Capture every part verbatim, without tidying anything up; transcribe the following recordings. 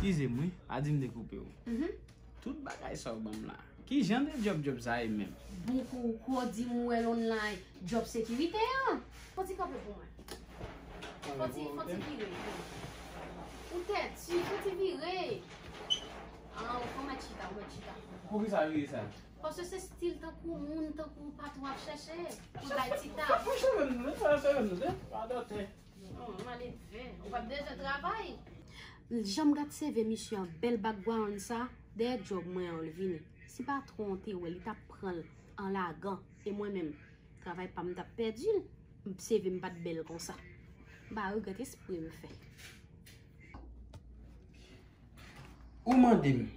Eskize m wi, pa di m dekoupe w. Mhm. Tout bagay sa w ban m la. Ki jan de djòb djòb sa ye menm? Bon kou, kou w di m ou wè l online, djòb sekirite an. Fò ti kanpe pou mwen. Fò ti, fò ti vire. Ou tèti, fò ti vire. Ah, ou fò mèt chita, ou mèt chita. Poukisa vire sa? Paske se stil tankou moun, tankou patwon ap chèche pou bay ti tap. Fò cheve m nou, fò cheve m nou, pa dòte. Non, malelve. Ou p ap bezwen travay. Jan m gad seve misye an, bèl background sa, dèyè djòb mwen an l vini. Si patwon an te wè l, li t ap pran l an lagan. E mwen menm, travay pa m t ap pèdi l. Seve m pa t bèl konsa. M pa regrèt espre m fè. Ou mande m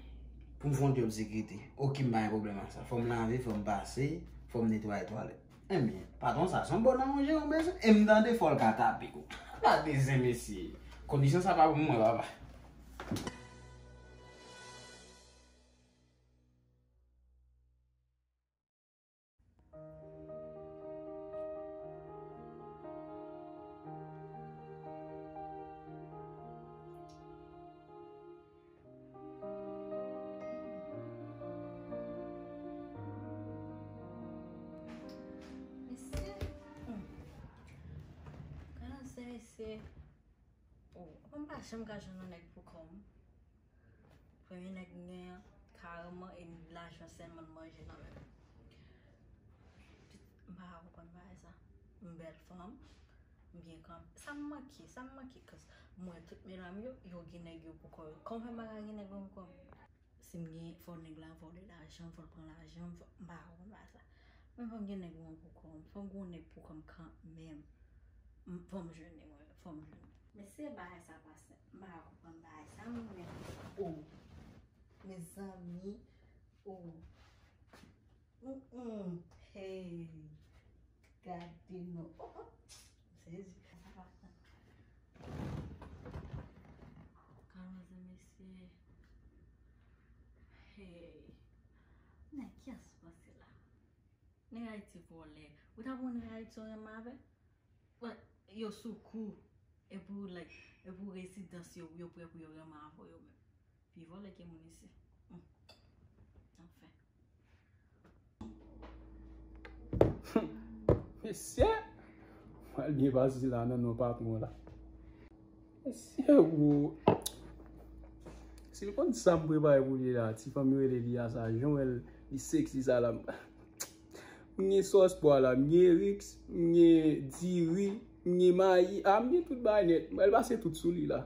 pou m fè yon djòb sekirite. Oke, m pa gen pwoblèm ak sa. Fò m lave, fò m pase, fò m netwaye twalèt. Enben, patwon sa, se yon bòn a manje ou bezwen? E m tande fò l ka tape kou. Gade zen mesye. Kondisyon sa pa pou mwen, papa. Mesye, hmm. Gade se mesye. Oh, mwen pa janm ka jwenn yon nèg pou kò m. Premye nèg m genyen an, kareman, e m lajan sèlman l manje nan men m. M pa ka konprann bagay sa. M bèl fanm, m byen kanpe. Sa m manke, sa m manke, cause m wè tout medam yo, yo gen nèg yo pou kò yo. Kòman fè m pa ka gen nèg mwen pou kò m? Si m gen, fò nèg la vòlè lajan m, fò l pran lajan m, fò, m pa ka konprann bagay sa. Men fò m gen nèg mwen pou kò m, fò m gen yon nèg pou kò m kanmenm. M, fò m jwenn li mwen, fò m jwenn li. Men se bagay sa pa senp. M pa ka konprann bagay sa mwen menm. Oh. Mezanmi. Oh. Mm, mm. Hey. Gade non. Oh, oh. M sezi. Sa pa senp. Gade manzè mesye. Hey. Nèg kiyès ou panse la? Nèg Ayiti vòlè. Ou ta pran nèg Ayiti ou renmen avè? Bon, yo sou kou. Epi w, like, epi w rezidans yo, yo prè pou yo renmen avè yo menm. Pi vòlè ke moun isi. Hmm. Anfen. Mesye! M pral byen pase la nan non patwon la. Mesye, wo. Si l konn sa m prepare pou li la, ti fanm yo rele li a sa, jan w wè l, li seksi sa la. M gen sòs pwa la, m gen riks, m gen diri, m gen mayi, a, m gen tout bagay nèt. M pral pase tout sou li la.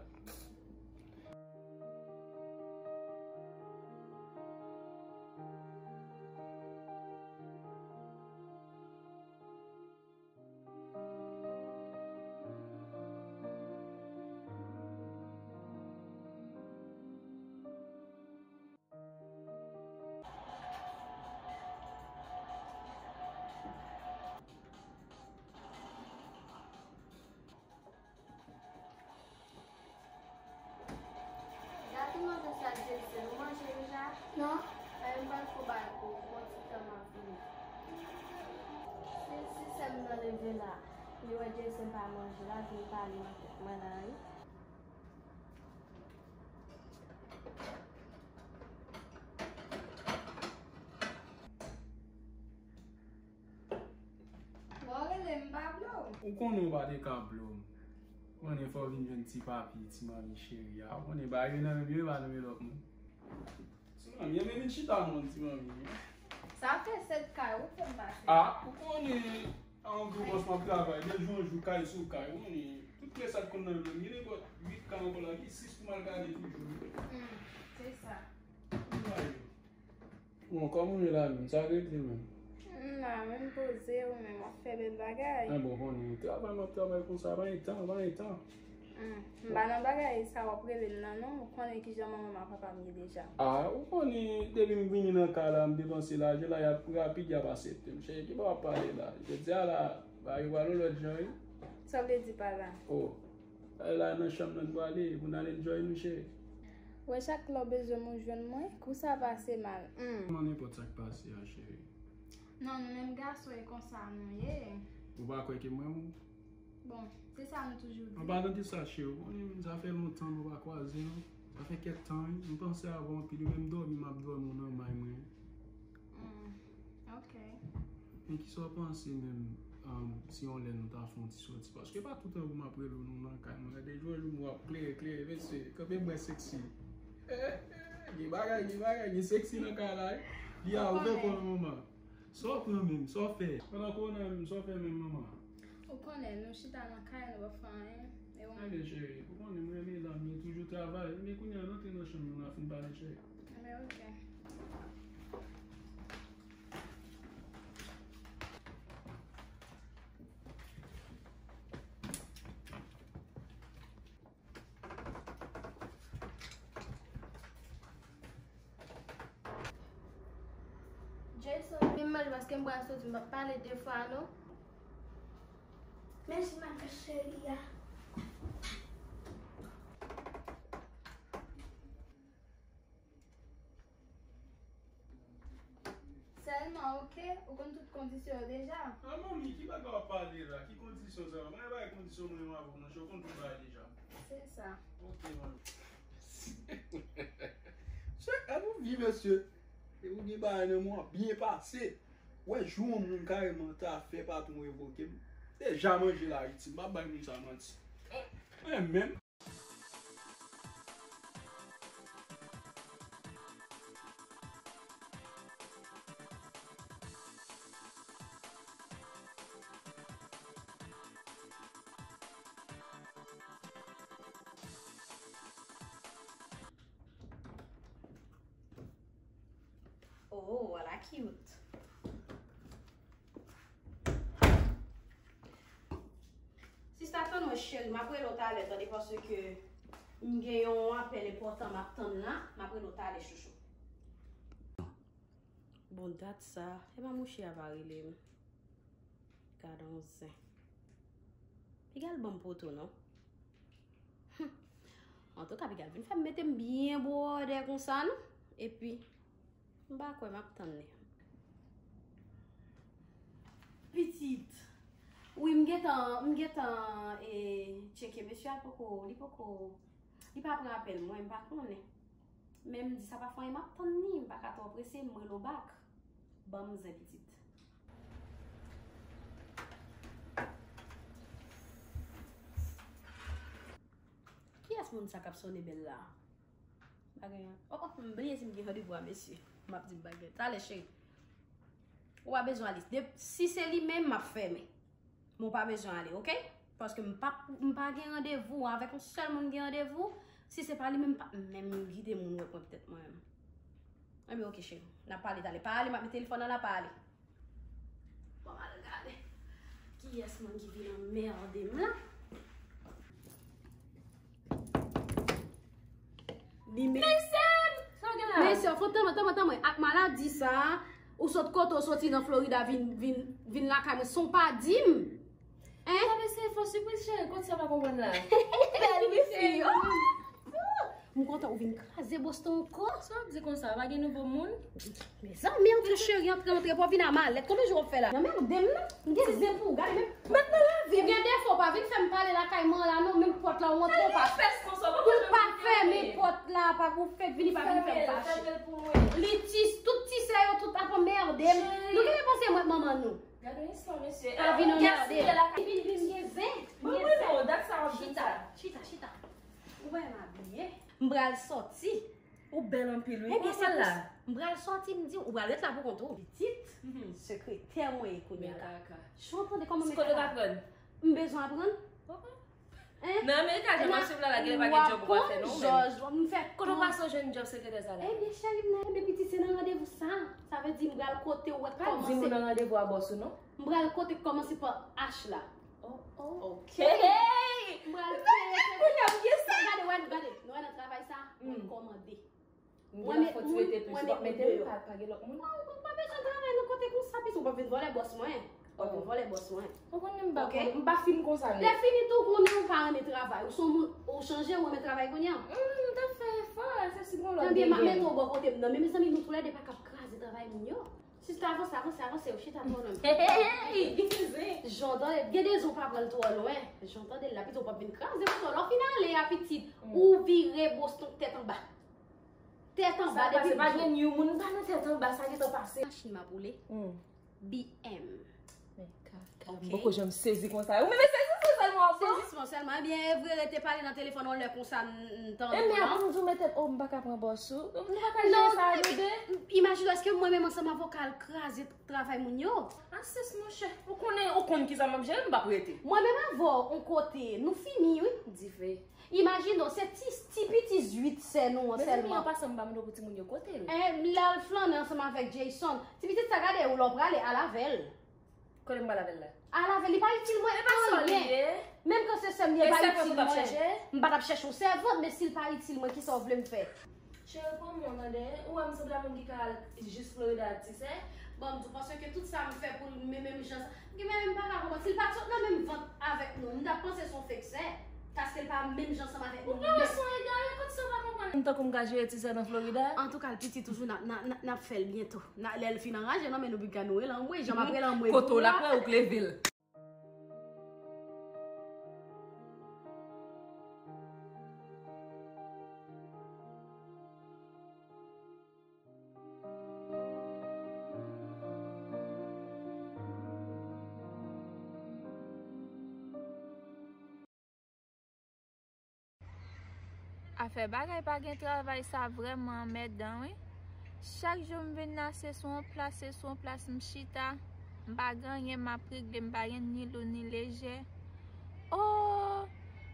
Gade manzè sa Jason, ou manje deja? Non. Ebyen, m pral fè w bagay pou ou, pran ti tan m ap vini. Si, si sè m nan leve la, li wè Jason pa manje la, vin pale nan tèt mwen la, wi. Bon, rele m, m pa blow. Ou konnen w pa te ka blow m. Ou konnen fò w vin jwenn ti papi, ti manmi cheri a. Ou konnen bagay yo nan men m, yo e pa nan men lòt moun. Ti manmi, enben vin chita non, ti manmi. Sa fè sèt kay, ou fè m pase. A, ou konnen, a yon gwo bòs m ap travay, de jou an jou, kay sou kay, ou konnen, tout prè sa k konn nan men m, gen nenpòt uit kay ankò la, gen sis pou m al gade toujou. Hmm, se sa. Bon, kòman w ye la menm? Sa regle menm? M la menm poze, ou menm w ap fè bèl bagay. Enben, w konnen, travay m ap travay konsa, pa gen tan, pa gen tan. Hmm, m pa nan bagay sa w ap rele m nan non, ou konnen kijan manman m ak papa m ye deja. A, ou konnen, depi m vini nan kay la, m depanse lajan la, y ap rapid, y ap aksepte m. Cheri, ki bò w ap pale la? Jodi a la, bagay yo pral yon lòt jan, wi. Sa w vle di pa la? Oh. Al la nan chanm nan nou prale, pou n al enjoy nou, cheri. Wè, chak lè w bezwen m, ou jwenn mwen, kou sa pase mal. Hmm. Kòman nenpòt sa k pase a, cheri? Non, nou menm gason, e konsa nou ye. Ou pa kwè ke m renmen w? Bon, se sa nou toujou di. An palan de sa, cheri, ou konnen sa fè lontan nou pa kwaze, non? Sa fè kèk tan, wi. M panse avè w anpil, wi, menm dòmi, m ap dòmi w nan may mwen. Mm, ok. Men kisa w panse menm, um, si yon lè nou ta fè yon ti sòti? Paske pa toutan pou m ap rele w nou nan kay mwen. Gade jwè jou w ap klere, klere, mesye. Kanpe mwen seksi. Gen bagay, gen bagay, gen seksi nan kay la, wi. Li a ouvè kò l manman. Sa w pran menm, sa w fè? Pandan kòwona menm, sa w fè menm manman? Ou konnen, nou chita nan kay, nou pa fè anyen. E ou menm? Anyen cheri, ou konnen mwen renmen dam, mwen toujou travay. Men kounye a, n antre nan chanm nou, n a fin pale cheri. Men ok. Jason, vin manje paske m pral soti, m p ap pale de fwa non. Mèsi madanm cheri a. Sèlman, ok? Ou konn tout kondisyon yo deja. Ah, manmi, ki bagay w ap pale la? Ki kondisyon sa yo? Mwen bay kondisyon mwen menm avè w, monchè, ou konn tout bagay deja. Se sa. Ok, manmi. Chak a nou vi, mesye. E ou gen bagay nan men w ap byen pase. Wè, jou yon moun kareman ta fè patwon revoke m. Deja manje la, Ayiti. M pa bay moun sa manti. Mwen menm. Oh, ala cute. Sista, tann mwen cheri, m ap rele w talè, tande, paske m gen yon apèl enpòtan m ap tann la, m ap rele w talè, chouchou. Bon, dat sa, e pa mouche a pa rele m. Gad on zen. Piga l ban m poto, non. Hum. Antouka, piga l vin fè m mete m byen bwòdè konsa, non. Epi, m pa kwè m ap tann li. Pitit. Wi, m gentan, m gentan, e, tcheke mesye a poko, li poko, li pa pran apèl mwen, m pa konnen. Men m di sa pa fè anyen, m ap tann li, m pa ka twò prese, m rele w back. Ban m zen pitit. Kiyès moun sa k ap sonnen bèl la? Bagay an. Oh, oh, m bliye si m gen randevou a mesye. M ap di m bagay. Talè, cheri. Ou pa bezwen ale. De, si se li menm, m ap fèmen. Men w pa bezwen ale, ok? Paske m pa, m pa gen randevou avèk yon sèl moun gen randevou. Si se pa li menm, m pa menm kite moun wè mwen petèt mwen menm. Enben, ok, cheri. N ap pale talè. Pa ale, m ap met telefòn nan la, pa ale. Bon, m al gade. Kiyès moun ki vin anmède m la? Li men. Mesye! Sa w gen la? Mesye, fò tanmen, tanmen, tanmen. Ak maladi sa, ou sot kote w soti nan Florida vin, vin, vin lakay mwen san w pa di m. Hein? Sa mesye, fò sipriz cheri, kot sa pa konprann la? Bèl wi fi. Oh! M kontan ou vin kraze Boston ankò. Sa w ap di konsa? Pa gen nouvo moun? Mezanmi, antre cheri, antre, antre, pa vin a malèt. Konbyen jou w ap fè la? Nan men m, de m nan. M gen zen pou ou, gade men. Mèt nan lavi. Ou gen defo, pa vin fè m pale lakay mwen la non, menm pòt la ou antre ou pa. Ou pa fèmen pòt la, pa pou fèk vini, pa vin fè m fache. Li ti, tout ti sè yo, tout ap anmède m. Nou genlè panse mwen k manman nou. Gade yon istwa mesye. Pa vin anmède m. Vin, vin, gen zen. Mwen gen zen. Chita, chita, chita. Ou wè m abiye? M pral sòti. Ou bèl anpil wi. Ebyen, se pou sa. M pral sòti, m di w, ou pral ret la pou kont ou. Pitit, sekretè mwen ye kounye a la. Jan w tande kòman m mete la? M bezwen aprann? Hein? Nan Amerika, jan m ap swiv la, la, genlè pa gen djòb ou pral fè non, ou menm. Kote w pase w jwenn djòb sekretè sa la? Ebyen, cheri m nan, ebyen, pitit, se nan randevou sa. Sa vle di m pral kote w wè kòman se. Pa di m ou nan randevou a bòs ou non. M pral kote k kòmanse pa H la. Oh, oh. Ok. Hey, hey! M pral peye. Kounye a m gen sa. Gade, wè, gade. Nou wè nan travay sa, mwen kòmande. M gen la fò ti rete plis, ou p ap mete m, pa, pa gen lòt moun. Non, ou pa bezwen travay nan kote konsa, pis ou p ap vin vòlè bòs mwen. Ou p ap vin vòlè bòs mwen. Ou konnen m pa, m pa fin konsa non. Lè fini tou, konnen ou pa renmen travay. Ou se yon moun, ou chanje, ou renmen travay kounye a. M t ap fè efò, se si gon lòt gen. Ebyen, m ap mete w bò kote m nan. Men mezanmi, nou toulède pa kab kraze travay moun yo. Sista, avanse, avanse, avanse, ou chita twò lwen. Hey! Jan tande, gen de zon pa pran l twò lwen. Jan tande l la, pitit, ou p ap vin kraze m twò. Lè w fin ale a, pitit, ou vire boston tèt anba. Tèt anba, depi pa gen yon moun pa nan tèt anba, sa gentan pase. Machin m ap woule. B M. Men kaka, m poko janm sezi konsa. Ou menm sezi sou sèlman, bon? Sezisman sèlman. Ebyen, e vre, rete pale nan telefòn yon lè konsa, m, m tande w, non? Ebyen, apre m di w, men tèt, oh, m pa ka pran bòs ou. Nou pa ka jere sa a, nou de? Imajine w, èske mwen menm ansanm avè w ka al kraze travay moun yo? A, sis, monchè, ou konnen, ou konn kisa m ap jere, m p ap rete. Mwen menm avè w, yon kote, nou fini, wi. Dife. Imajine w, se ti, ti piti zwit sè nou an sèlman. Mezanmi, an pasan, m pa mande w pou timoun yo, kote l? Eh, l al flannen ansanm avèk Jason. Ti pitit sa, gade, ou lè w prale, al avè l. Kote m pral avè l la? Al avè l, li pa itil mwen anyen. Menm kan se sè m li ye, li pa itil mwen. M pa t ap chèche yon sèvant, men si l pa itil mwen, kisa w vle m fè? Cheri, pran men w, tande. Ou wè m sanble ak moun ki ka al jis Florida ak ti sè. Bon, m di w, paske tout sa m fè pou l, men menm jan sa. Gen menm, m pa ka konprann. Si l pa t sot nan menm vant avèk nou, m t ap panse se yon fake sè. Paske l pa menm jan ansanm avèk nou. Ou pa wè se yon egare, kot sa w pa konprann? M tankou m ka jere ti sè nan Florida? Antouka, l piti toujou, n ap, n ap, n ap, n ap fè l byento. N ap, lè l fin anraje, non, men nou pika nou rele anmwey, jan m ap rele anmwey. Kote w la prè, ou k leve l. Afè bagay pa gen travay sa vrèman anmèdan, wi. Chak jou m vin la, se sou yon plas, se sou yon plas m chita. M pa gen anyen m ap regle, m pa gen ni lou ni lejè. Oh!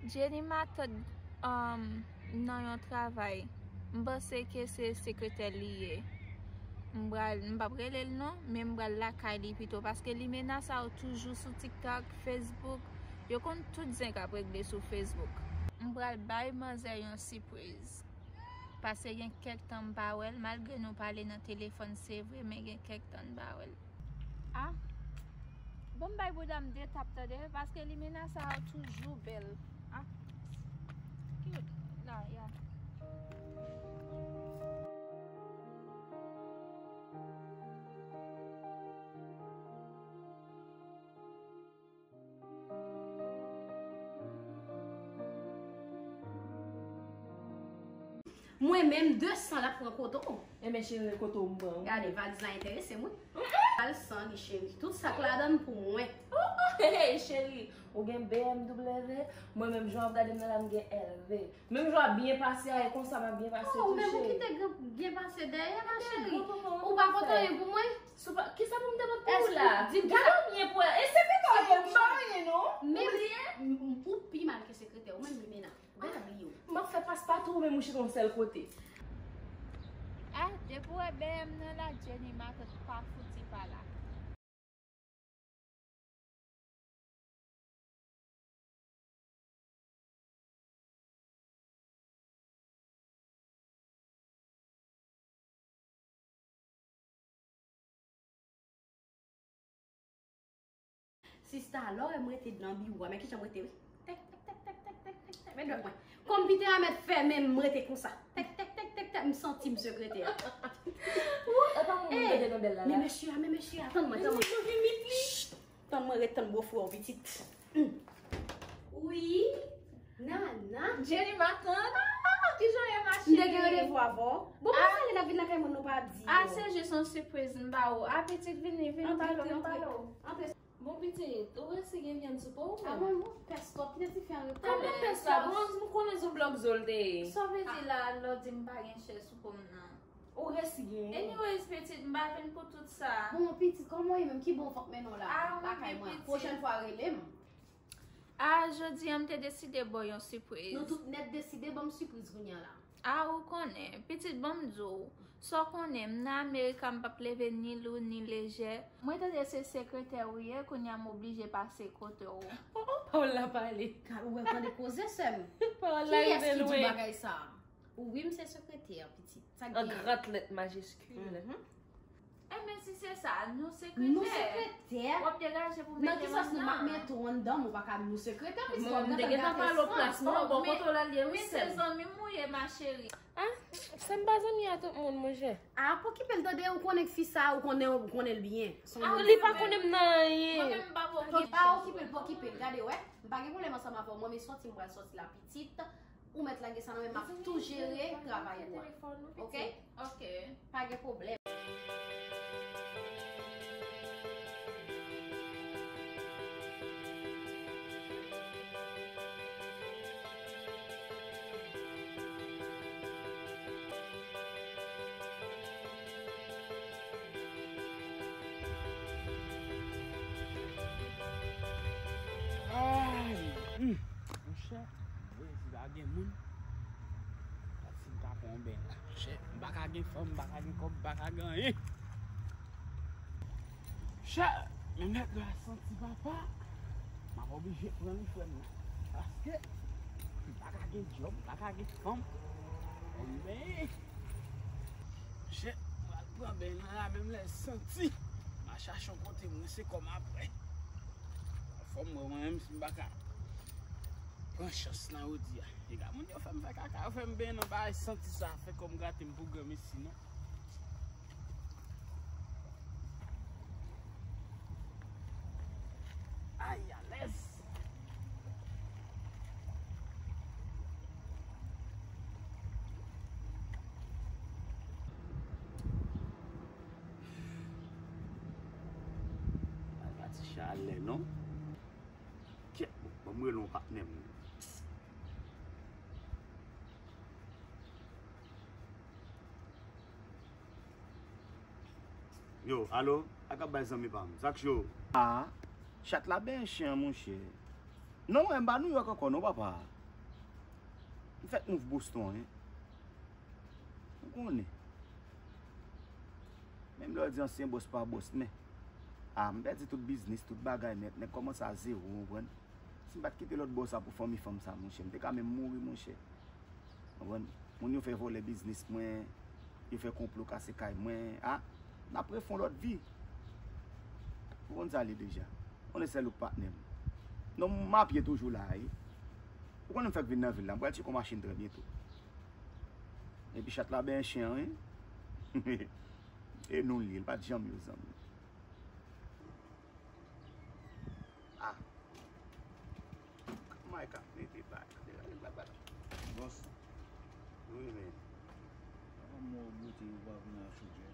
Jenny matant, um, nan yon travay. M panse ke se sekretè li ye. M pral, m p ap rele l non, men m pral lakay li pito, paske limena sa yo toujou sou TikTok, Facebook. Yo konn tout zen k ap regle sou Facebook. M pral bay manzè yon sipriz. Paske gen kèk tan m pa wè l, malgre nou pale nan telefòn, se vre, men gen kèk tan m pa wè l. Ah. Bon, m bay bouda m de tap, tande, paske limena sa yo toujou bèl. Ah. Cute. La, ya. Mwen menm, de san l ap pran kote w. Enben, cheri, kote w m pran w? Gade, valiz la enterese m, wi. Al san li, cheri. Tout sa k ladan l pou mwen. Hey, cheri, ou gen B M W, mwen menm jan w ap gade m nan la, m gen L V. Menm jan w ap byen pase a, e konsa m ap byen pase tou, cheri. Oh, ou menm ou kite byen pase dèyè, ma cheri. Ou pa kontan anyen pou mwen? Kisa pou m te pot pou ou la? Gade w byen pou wè. E sekretè w, m pa anyen, non. Ou bliye? Ou pi mal ke sekretè, ou menm limena. Gad ap bliye w. M ap fè paspatou, ou menm ou chita yon sèl kote. Ah, depi w wè B M nan la, Jenny matant pa fouti pa la. Sista, lè w wè m rete nan biwo a, men kijan m rete, wi. Tèk, tèk, tèk, tèk, tèk, tèk, tèk, tèk, men dwèt mwen. Konpitè a mèt fèmen m, m rete konsa. Tèk, tèk, tèk, tèk, tèk, m santi m sekretè. Ou, e pa moun mwen tande nan bèl la, la. Men mesye a, men mesye a, tann mwen, tann mwen. Tann mwen, ret tann bofrè w, pitit. Wi, Nana. Jenny matant. Ah, kijan w ye, ma cheri? M te gen randevou avè w. Bon, mwen pale n ap vin lakay mwen, nou pa di. Ah, se jis yon sipriz m ba ou. Ah, pitit, vini, vini, m pale w, m pale w. Antre, antre. Bon, pitit, ou resi gen vyann sou po ou menm? Ah, mwen, mwen pès twòp, kite ti fi an reprann. Kòman pès la? Bon, m konnen se yon blòk zo l te ye. Sa w vle di la, lè w di m pa gen chè sou po m nan? Ou resi genyen. Anyways, pitit, m pa vin pou tout sa. Bon, pitit, kòman w ye menm? Ki bò w fòk mennen w la? Ah, wi, lakay mwen. Pwochèn fwa, rele m. Ah, jodi a, m te deside ba w yon sipriz. Nou tout nèt deside ban m sipriz kounye a la. Ah, ou konnen. Pitit, ban m di w. Sa w konnen, m nan Amerika, m p ap leve ni lou, ni lejè. Mwen tande se sekretè ou ye, kounye a m oblije pase kote w. Oh, oh, pawòl la pale. Gad, ou wè, tande koze, sè m. Pawòl la rive lwen. Kiyès ki di w bagay sa a? Wi, m se sekretè a, pitit. Sa k gen? An gran lèt majiskil. Mhm. Enben, si Se sa, nou sekretè. Nou sekretè? W ap degaje pou mete m anndan. Nan ki sans nou m ap mete w anndan, m ou pa ka di nou sekretè, piske w ap gentan gate sans mwen. Bon, m te gentan pale w plas mwen, bon, kote w al ye, wi, sè m. Wi, se zanmi m ou ye, ma chérie. Ah, sè m pa zanmi a tout moun, monchè. Ah, pa okipe l, tande, ou konnen fi sa, ou konnen, ou konnen l byen. Se yon moun serye. Ah, li pa konnen m nan anyen. Mwen menm m pa pa okipe l. Pa okipe l, pa okipe l. Gade, wè, m pa gen pwoblèm ansanm avè w. Mwen, men sòti, m pral sòti la pitit. Ou mèt lage sa nan men m, m ap tou jere travay ou a. Oke? Oke. Pa gen pwoblèm. Ay! Hmm. Monchè, mwen si pa gen moun, si m ta pran yon beny la. Monchè, m pa ka gen fanm, m pa ka gen kòb, m pa ka gen anyen. Chè, men nèg la santi papa, m ap oblije pran li frè m nan. Paske m pa ka gen djòb, m pa ka gen fanm. Bon, men, chè, m pral pran beny nan la, menm lè santi. M a chache yon kote, mwen se kòm apre. Fò m wè mwen menm si m pa ka pran chans nan jodi a. Piga moun yo fè m fè kaka, yo fè m beny nan bagay santi sa, fè kò m grate m pou granmesi non. Ay, alèz. Ay, pa ti chalè non. Kèt, bon, ban m rele yon patnè m. Yo, alo, sa k ap bay zanmi pa m? Sa k cho? A, chat la benyen chen an, monchè. Non, mwen, m pa Nouyòk ankò, non, papa. M fèk mouv Boston, wi. Ou konnen. Menm lè w di ansyen bòs pa bòs, men. A, m pèdi tout biznis, tout bagay nèt. Nèg kòmanse a zewo, w konprann? Si m pa t kite lòt bò sa pou fanmi fanm sa, monchè, m te ka menm mouri, monchè. Konprann? Moun yo fè vòlè biznis mwen, yo fè konplo kase kay mwen. A, n ap refè yon lòt vi. Ou konn sa l ye deja. Ou konnen sèl ou k patnè m. Non, m apye toujou la, wi. Ou konnen m fèk vin nan vil la, m pral tcheke yon machin trè byento. Epi chat la benyen chen an, wi. E nou l ye, l pa t janm yo zanmi. A. Kòman e ka mete bak? Gade bak, bak. Bòs. Wi, men. Apa mò bote ou pa vin a chodyè?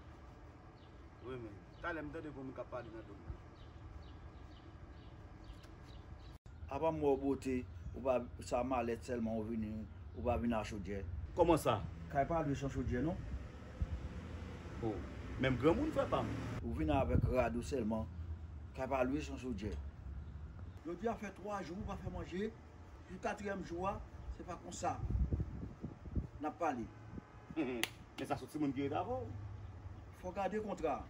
Wi, men. Talè m tande gon moun k ap pale nan do m nan. Apa mò bote, ou pa, sa malèt sèlman ou vini, ou pa vin a chodyè. Kòman sa? Kay pa lwe san chodyè, non. O, menm granmoun, frè pa m. Ou vin avèk rad ou sèlman. Kay pa lwe san chodyè. Jodi a fè twa jou ou pa fè manje. Pou katriyèm jou a, se pa konsa n ap pale. Men sa se yon timoun ki ret avè w. Fò gade kontra.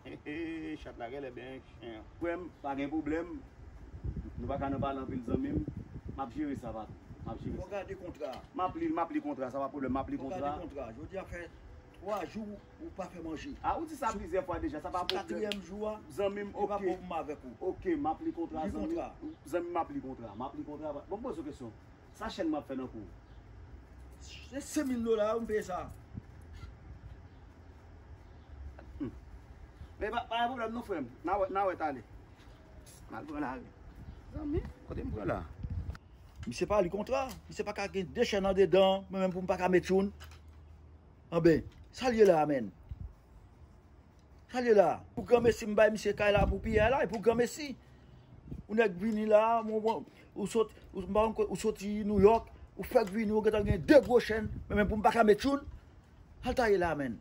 Chat la genlè benyen chen. Frè m, pa gen pwoblèm. Nou pa ka nan pale anpil, zanmi m. M ap jere sa, patwon. M ap jere sa. Fò gade kontra. M ap li, m ap li kontra, sa pa pwoblèm. M ap li kontra. Fò gade kontra. Jodi a fè twa jou ou pa fè manje. A, ou di sa plizyè fwa deja, sa pa pwoblèm. Sou katriyèm jou a, zanmi m, li pa pwoblèm avèk ou. Oke, m ap li kontra, zanmi m. Li kontra. Zanmi m, m ap li kontra. M ap li kontra. Bon, m poze w kesyon. Sa chèn mwen ap fè nan kou? Se senk mil dola, ou m peye sa. Hmm. Men pa, pa gen pwoblèm non, frè m. N a wè, n a wè talè. M al pran lari. Zanmi, kote m pran la? Misye pa li kontra. Misye pa ka gen de chèn andedan, mwen menm pou m pa ka met youn. Anben, sa l ye la a, menn? Sa l ye la? Pou granmesi m bay misye kay la pou piyay la, e pou granmesi. Ou nèg vini la, ou, ou, ou sot, ou, m pa konn, ou soti Nouyòk, ou fèk vini, ou gentan gen de gwo chèn, men, men pou m pa ka met youn. Sa l ta ye la, menn?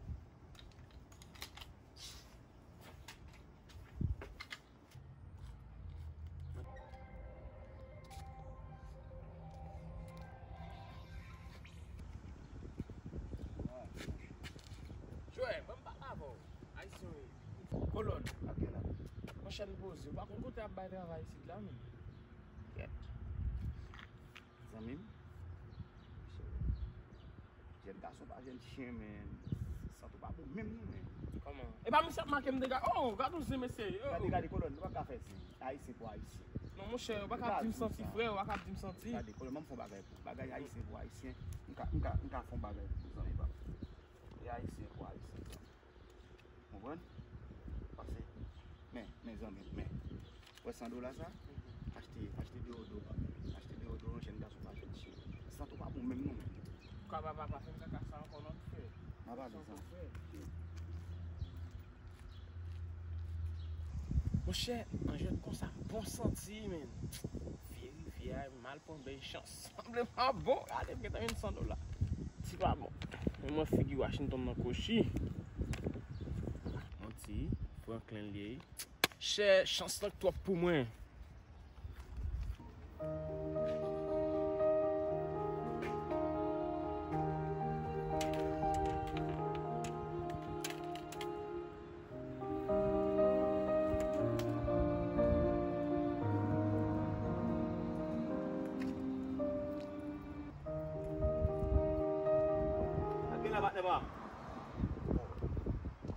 Jwè, ban m pale avè w. Ayisyen w ye. Kolòn. Monchè, n poze. Ou pa konn kote y ap bay travay isit la, menm. Kèt. Zanmi m. Jèn gason pa jèn chen, men. Sant ou pa bon menm non, men. Kòman? E pa misye ap make m dega. Oh, gad yon zen mesye. Oh. Gade, gade, kolòn, nou pa ka fè zen. Ayisyen pou ayisyen. Non, monchè, ou pa ka ap di m santi, frè, ou pa ka ap di m santi. Gade, kolòn, ban m fè yon bagay pou ou. Bagay ayisyen pou ayisyen. M ka, m ka, m ka fè yon bagay pou ou, zanmi pa m. E ayisyen pou ayisyen, zanmi. Konprann? Pase. Men, men, zanmi, men. Wè san dola sa? Achte, achte deodoran. Achte deodoran, jèn gason pa jwenn cheri. Sante w pa bon menm non, men. Kaba pa, pa fè m kaka sa ankò non, frè. M ap ale, zanmi. Monchè, an jwèt konsa, bon santi, men. Verifye a, m al pran bèl chans. Sanble m pa bon, gade, m gentan jwenn san dola. Ti pa bon. Men mwen figi Washington nan kochi. Yon ti Franklin l ye. Chè, chans lan twòp pou mwen. Sa k gen la, patnè pa m?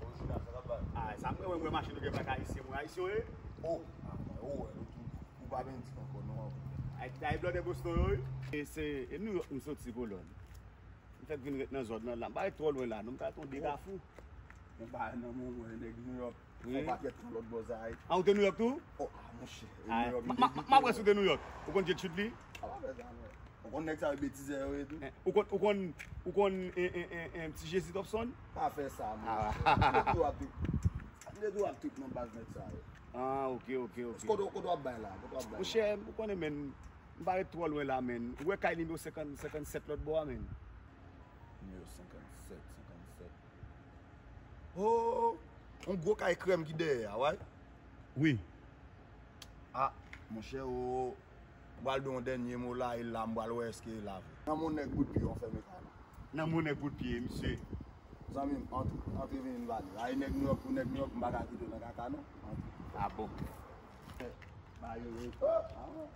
Orijinal, sa k ap bay? Ah, sa mwen, mwen, mwen, machin nou gen plak ayisyen, mwen, ayisyen, wi. Oh, ah, mwen, oh, wè, nou tou, ou pa byen di ankò, non. Ay, ay, blòdè Boston, wi. E se, e New York m soti, kolòn. M fèk vin ret nan zòn nan la. M pa ret twò lwen la, non, m ka ret yon de kafou. Yon bagay nan men w, nèg New York. Wi. Fè yon pakèt tan lòt bò sa, wi. Ah, ou te New York tou? Oh, ah, monchè. Ah, New York, m te bite. M ap wè si w te New York. Ou konn Jay Chute li? Ah, pa fè sa, non. Ou konn nèg sa yo betize yo ye tou? Eh, ou konn, ou konn, ou konn, eh, eh, eh, eh, Ti Jezi Thompson? Pa fè sa, monchè. Ah. M te tou ap trip. M te tou ap trip nan baz nèg sa yo. Ah, ok, ok, ok. Kote, kote w ap bay la? Kote w ap bay la? Monchè, ou konnen, men, m pa ret twò lwen la, men. Ou wè kay nimewo senkant, senkannsèt lòt bò a, men. Nimewo senkannsèt, senkannsèt. Oh, yon gwo kay krèm ki dèyè a, wi. Wi. Ah, monchè, oh, m pral di yon dènye mo la, e la, m pral wè èske e la vre. Nan mon nèg bout pye, yon fèmen kay la. Nan mon nèg bout pye, misye. Zanmi m, antre, antre vini n pale. Ay, nèg New York pou nèg New York, m pa ka kite w nan kaka, non. Antre. Ah bon. Ba yo, yo, ah,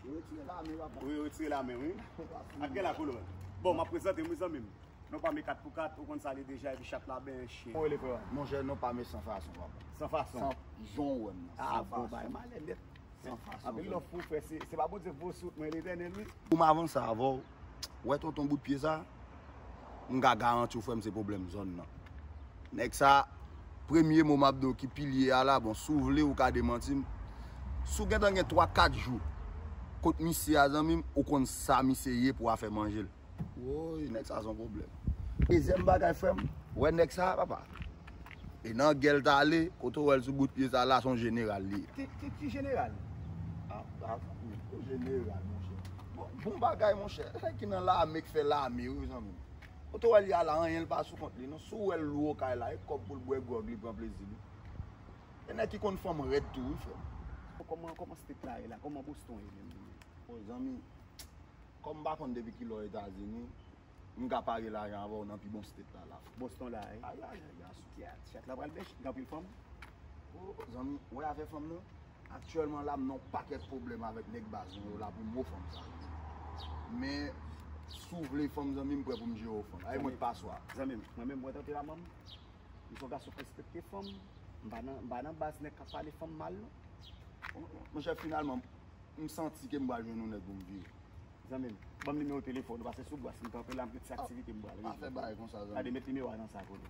yo retire lame, papa. Wi, yo retire lame, wi. Ak gen la kolòn. Bon, m ap prezante m, wi, zanmi m. Non pa m e kat pou kat, ou konn sa li deja, epi chat la ben chen. Kòman w rele, frè? Monchè, non pa m e San Fason, papa. San Fason. San, jan w wè m nan. Ah, bon, bay malè nèt. San Fason. Anpil love pou frè, se, se pa Bondye voye sou mwen Letènèl, wi. Pou m avanse avè w, wè tonton bout pye sa, m ka garanti w, frè m, se pwoblèm zòn nan. Nèg sa, premye mo m ap di w ki pilye a la, bon, si w vle, ou ka demanti m. Si w gentan gen twa, kat jou kot misye a, zanmi m, ou konn sa misye ye pou w a fè manje l. Woy, nèg sa se yon pwoblèm. Dezyèm bagay, frè m, wè nèg sa, papa. E nan gèl t ale, kote w wè l sou bout pye sa la, se yon jeneral li ye. Ki, ki, ki jeneral? Ah, ah, yon jeneral, monchè. Bon, bon bagay, monchè. Nèg ki nan lame, ki fè lame, wi, zanmi m. Kote w wè l ye a la, anyen l pa sou kont li, non. Si w wè l lou okay la, e kòb pou l bwè gwòg, li pran plezi li. E nèg ki konn fanm rèd tou, wi, frè m. Kòman, kòman state la ye la? Kòman Boston ye menm li menm? O, zanmi, kòm m pa konn depi kilè w Etazini, m ka pare lajan avè w nan pi bon state la, la. Boston la, wi. Ay, ay, ay, gason. Chat, chat la pral bèch, gen anpil fanm. O, zanmi, w wè afè fanm nan? Aktyèlman la, m nan yon pakèt pwoblèm avèk nèg baz mwen yo la pou mo fanm sa yo. Men, si w vle fanm, zanmi, m prè pou m jere w fanm. Ay, mwen paswa. Zanmi m, mwen menm, mwen tante la, manm. M se yon gason k respekte fanm. M pa nan, m pa nan baz nèg k ap pale fanm mal, non. Monchè, finalman, m santi ke m pral jwenn yon nèg pou m vire. Zanmi m, ban m nimewo telefòn ou, paske sou bwa, si m kanpe la, m gen ti aktivite m pral regle. Pa fè bagay konsa, zanmi. Gade, met nimewo a nan sa, kote.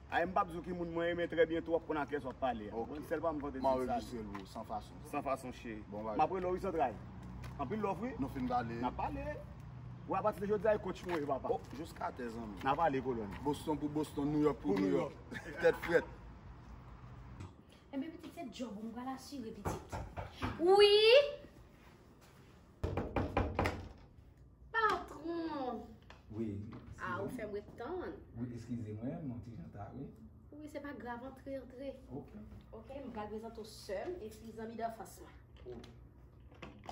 Ay, m p ap di w ki moun mwen ye, men trè byento w ap konn ak kiyès w ap pale a. Ok. Mwen sèl pa m konte di sa. M anrejistre l pou ou, San Fason. San Fason, cheri. Bon bagay. M ap rele w, wi, zantray. Anpil love, wi. Nou fin pale. N ap pale. Ou, apati de jodi a, e coach mwen ye, papa. Oh, jiska tè, zanmi. N a pale, kolòn. Boston pou Boston, New York pou New York. Tèt frèt. Enben, pitit, se djòb ou m pral asire, pitit. Wi! Patwon! Wi. Ah, ou fè m ret tann. Wi, eskize mwen, m yon ti jan ta, wi. Wi, se pa grav, antre, antre. Ok. Ok, m pral prezante w sè m epi zanmi danfans mwen. Oh.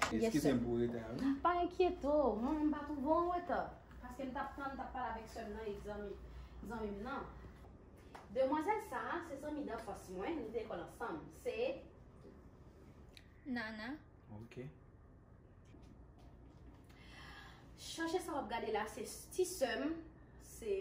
Yes, sir. Eskize m pou reta a, wi. Pa enkyete w, mwen menm m pa twouve w an reta. Paske m t ap tann, m t ap pale avèk sè m nan, e zanmi, zanmi m nan. Demwazèl sa a, se zanmi danfans mwen, nou te lekòl ansanm. Se Nana. Ok. Chache sa w ap gade la, se ti sè m, se